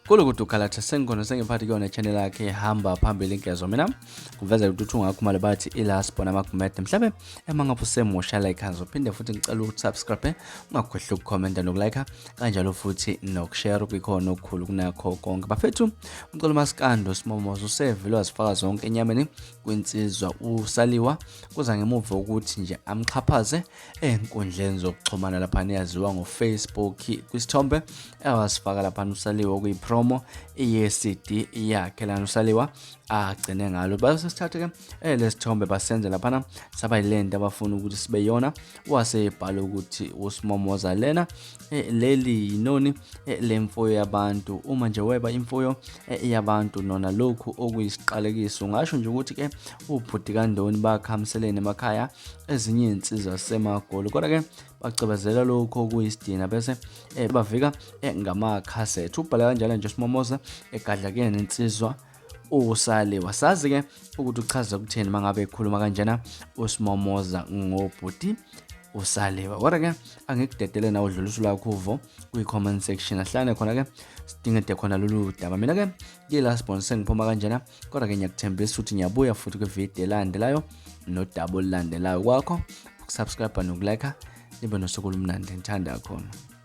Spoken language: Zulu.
Kulukudu Khalatha sengikhona sengiphathi kuyona channel yakhe hamba phambili inkezo mina kuveza ukuthi uthi ungakhumalo bathi ilasbona amagumede mhlabe emangabe usemusha like ngizophinde futhi ngicela ukuthi subscribe ungakhohlwa ukukhomenta nokulike kanjalo futhi nokushare kwikhona okukhulu kunakho konke bafethu umculo maskando simomozo usevele wazifaka zonke enyameni kwinsizwa usaliwa kuza ngemuva ukuthi nje amxhaphaze enkundleni zokuxhumana lapha niyaziwa ngoFacebook kwisithombe awasifaka lapha usaliwa okuyipromo ye-CD yakhe lana usaliwa agcine ngalo base sithathe ke eh, lesithombe basenze laphana saba yilento abafuna ukuthi sibe yona wase ebhala ukuthi usimomoza lena eh, leli yinoni eh, lemfuyo yabantu uma nje weba imfuyo yabantu nona lokhu okuyisiqalekiso ungasho nje ukuthi ke ubhuti kandoni bakhamselene emakhaya ezinye izinsizwa zasemagoli kodwa ke bacebezela lokho okuyisidina bese eh, bavika eh, ngamakhasethi ubhala kanjalo nje simomoza egadla kuyena insizwa usaliwa sazi ke ukuthi uchaza ukuthini mangabe ekhuluma kanjena usimomoza ngobhuti usaliwa kodwa ke angikudedele nawe udlulisa ulakho uvo kwi-comment section ahlane khona ke sidingide khona lolu daba mina ke kila sibona sengiphuma kanjena kodwa ke ngiyakuthembisa ukuthi ngiyabuya futhi kwividiyo elandelayo nodaba olulandelayo kwakho ukusubscribe nokulike nibe nosuku olumnandi ngithanda khona.